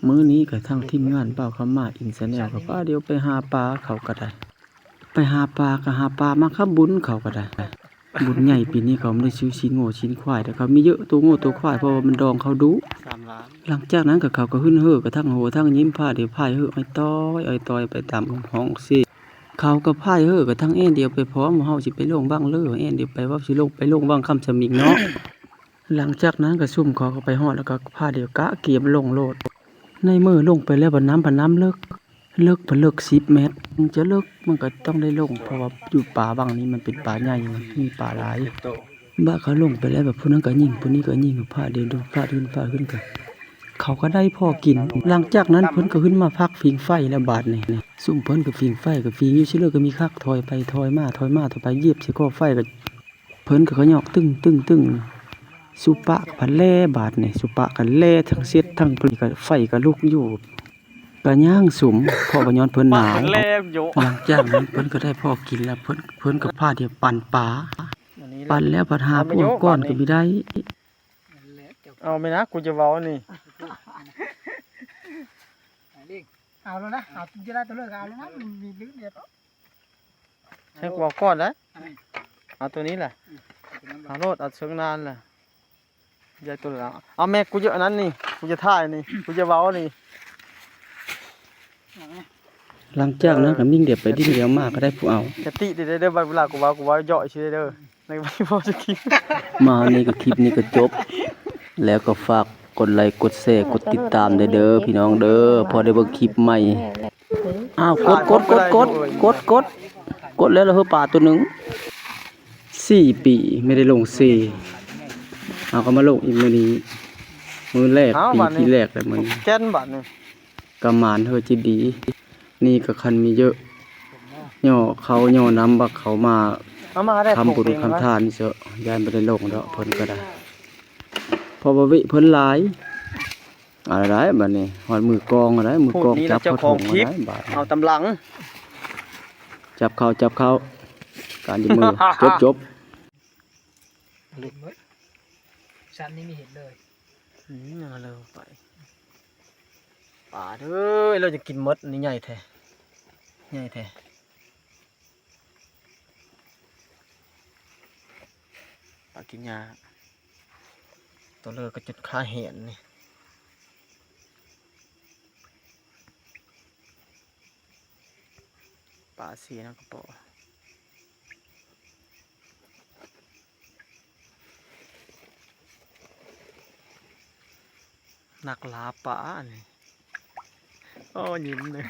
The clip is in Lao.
ມື້ນີ້ກໍທັງທີມງານບ່າວຄຳມາອິນແຊນແນວກໍພາດຽວໄປຫາປາ ເຂົາກໍໄດ້ ໄປຫາປາກໍຫາປາມາຄັບບຸນ ເຂົາກໍໄດ້ ບຸນໃຫຍ່ປີນີ້ ເຂົາບໍ່ໄດ້ຊື້ຊີ້ນງົວຊີ້ນຄວາຍ ແຕ່ເຂົາມີເຍາະໂຕງົວໂຕຄວາຍ ເພາະວ່າມັນດອງເຂົາດຸ. ຫຼັງຈາກນັ້ນກໍເຂົາກໍຮຶ້ນເຫີກັນທັງຫົວທັງຍິ້ມ ພາດຽວພາຍເຫີອ້ອຍຕ້ອຍອ້ອຍຕ້ອຍໄປຕາມຫ້ອງເຊ ເຂົາກໍພາຍເຫີກັນທັງແອນດຽວໄປພ້ອມ ວ່າເຮົາຊິໄປລົງວັງເລີ ແອນດຽວໄປ ເວົ້າຊິລົງໄປລົງວັງຄຳສະມິງເນາະ. ຫຼັງຈາກນັ້ນກໍຊຸມເຂົາກໍໄປຮອດ ແລ້ວກໍພາດຽວກະກຽມລົງໂລດ. ໃນເມື່ອລົງໄປແລ້ວ ບັດນ້ຳ ບັດນ້ຳເລິກ ເລິກ ເພິ່ນເລິກສິບແມັດ ມັນຈະເລິກ ມັນກໍຕ້ອງໄດ້ລົງ ເພາະວ່າຢູ່ປາວັງນີ້ມັນເປັນປາໃຫຍ່ ມີປາຫຼາຍ. ບາດເຂົາລົງໄປແລ້ວ ບາດຜູ້ນັ້ນກໍຍິງ ຜູ້ນີ້ກໍຍິງ ຟາດເດ ຟາດຂຶ້ນ ຟາດຂຶ້ນ ກໍ ເຂົາກໍໄດ້ພໍກິນ. ຫຼັງຈາກນັ້ນເພິ່ນກໍຂຶ້ນມາພັກຜິງໄຟແລ້ວບາດນີ້ ຊຸມເພິ່ນກໍຜິງໄຟ ກໍຜິງຢູ່ຊິເລີ ກໍມີຄັກ ຖອຍໄປຖອຍມາ ຖອຍມາຖອຍໄປ ຢຽບໃສ່ກໍໄຟ ກໍ ເພິ່ນກໍຂະຫຍອກຕຶ້ງໆໆ ສຸປະກໍພັດແລ່ບາດນີ້ ສຸປະກໍແລ່ທັງເຊັດທັງ ໄຟກໍ ໄຟກໍລຸກຢູ່ ກໍຍ່າງສຸມ ເພາະວ່າຍ້ອນເພິ່ນໜາວ. ຫຼັງຈາກນັ້ນເພິ່ນກໍໄດ້ພໍກິນແລ້ວ ເພິ່ນ ເພິ່ນກໍພາດຽວປັ່ນປາ ປັ່ນແລ້ວພັດຫາພວກກ່ອນກໍບໍ່ໄດ້. ເອົາແມ່ນະ ກູຈະເວົ້ານີ້ ເອົາແລ້ວນະ ເອົາຕົວເລີກ ເອົາແລ້ວນະ ມີລືມແລ້ວ. ໃຫ້ກູເອົາກ່ອນໄດ້ ເອົາຕົວນີ້ແຫຼະ ເອົາໂລດ ເອົາເຊິ່ງນານແຫຼະ ຢາກຕົວລະ ເອົາແມັກກູຈະອັນນັ້ນນີ້ ກູຈະຖ່າຍນີ້ ກູຈະເວົ້ານີ້. ຫຼັງຈາກນັ້ນກໍມິ່ງດຽວໄປດິ້ນດຽວມາກໍໄດ້ຜູ້ເອົາ ກະຕິເດີ ເດີ ບັດເວລາກູເວົ້າ ກູເວົ້າເຍາະຊື່ເດີ ໃນບໍ່ຈະຄິດ ມານີ້ກໍຄລິບນີ້ກໍຈົບ ແລ້ວກໍຝາກກົດໄລກົດແຊກົດຕິດຕາມເດີ ເດີພີ່ນ້ອງເດີ ພໍໄດ້ເບິ່ງຄລິບໃໝ່. ອ້າວ ກົດ ກົດ ກົດ ກົດ ກົດ ກົດແລ້ວ ເຮີ ປາຕົວໜຶ່ງ ສີ່ປີໄມ່ໄດ້ລົງເຊ ເຮົາກໍມາລົງອີກມື້ນີ້ ມື້ແລກ ປີທີແລກແລ້ວມື້ນີ້ ແກ່ນບາດນີ້ ກໍໝານເຮີຈິດດີ ນີ້ກໍຄັນມີເຍາະ ຍໍເຂົ້າຍໍນ້ຳບັກເຂົາມາ ທຳບຸນທຳທານເຊາະ ຢ້ານບໍ່ໄດ້ລົງດອກ ເພິ່ນກໍໄດ້ ເພາະວ່າວິເພິ່ນຫຼາຍ. ເອົາລະໄດ໋ ບາດນີ້ຮອດມືກອງລະໄດ໋ ມືກອງຈັບເຂົ້າຖົງລະໄດ໋ ບາດນີ້ເອົາຕຳລັງ ຈັບເຂົ້າ ຈັບເຂົ້າ ການຢູ່ມື ຈົບ ຈົບ ເລິກເບິດ ຊັ້ນນີ້ມີເຫັນເລີຍ ອືມ ເລີຍໄປ ປາເດີ ເຮົາຈະກິນໝົດ ນີ້ໃຫຍ່ແທ້ ໃຫຍ່ແທ້. ປາກິນຫຍ້າ ຕົວເລີກກໍຈົນຂາແຫ້ງນີ້ ປາເສຍນຳກະເປາະ ນັກລ່າປາອັນນີ້ ໂອ້ ຍິ້ມເລີຍ.